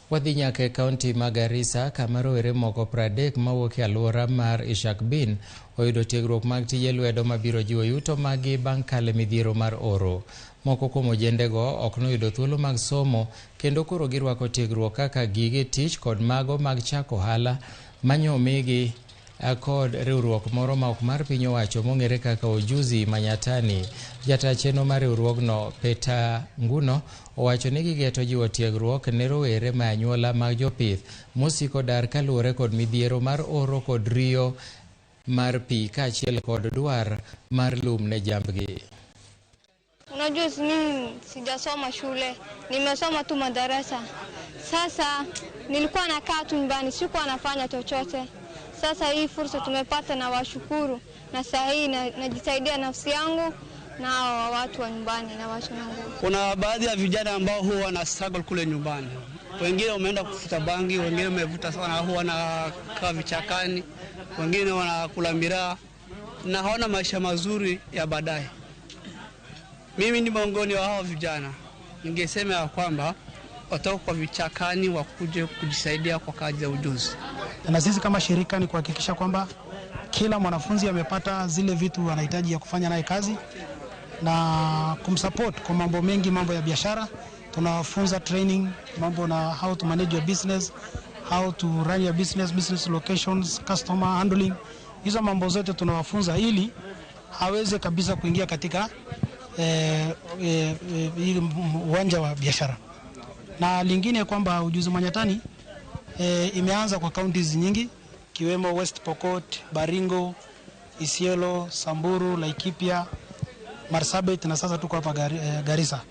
Wadhi nyaka e kaunti ma Garissa kama rowere moko 30 mawuok e alwora mar Ishakbin oyudo tiegruok mag tije lwedo mabiro jiwo yuto maggi bang' kalo e midhiero mar oro. Moko kuom ojendego ok noyudo thuolo mag somo kendo koro girwako tiegruok kaka gige tich kod mago mag chako ohala manyomigi kod riwruok moro ma ok mar piny owacho mong'ere kaka Ujuzi Manyatani. Jata chenro mar riwruogno Peter Nguno owacho ni gigeto jiwo tiegruok ne rowere ma anyuola mag jopith mosiko dar kaluwore kod midhiero mar oro kod riyo mar pi kaachiel kod dwar mar lum ne jambgi. Unajua, mimi sijasoma shule, nimesoma tu madarasa. Sasa nilikuwa nakaa tu nyumbani, sikuwa nafanya chochote. Sasa hii fursa tumepata na washukuru, na saa hii najisaidia nafsi yangu na hawa watu wa nyumbani na watu wangu. Kuna baadhi ya vijana ambao huwa wana struggle kule nyumbani, wengine wameenda kuvuta bangi, wengine wamevuta sana, huwa wanakaa vichakani, wengine wanakula miraa na hawana maisha mazuri ya baadaye. Mimi ni miongoni wa hao vijana, ningesema ya kwamba watoka kwa vichakani wakuje kujisaidia kwa kazi ya ujuzi. Na sisi kama shirika ni kuhakikisha kwamba kila mwanafunzi amepata zile vitu anahitaji ya kufanya naye kazi na kumsupport kwa mambo mengi, mambo ya biashara. Tunawafunza training mambo na how to manage your business, how to run your business, business locations, customer handling. Hizo mambo zote tunawafunza ili aweze kabisa kuingia katika uwanja wa biashara. Na lingine kwamba Ujuzi Manyatani imeanza kwa counties nyingi kiwemo West Pokot, Baringo, Isiolo, Samburu, Laikipia, Marsabit na sasa tuko hapa Garissa.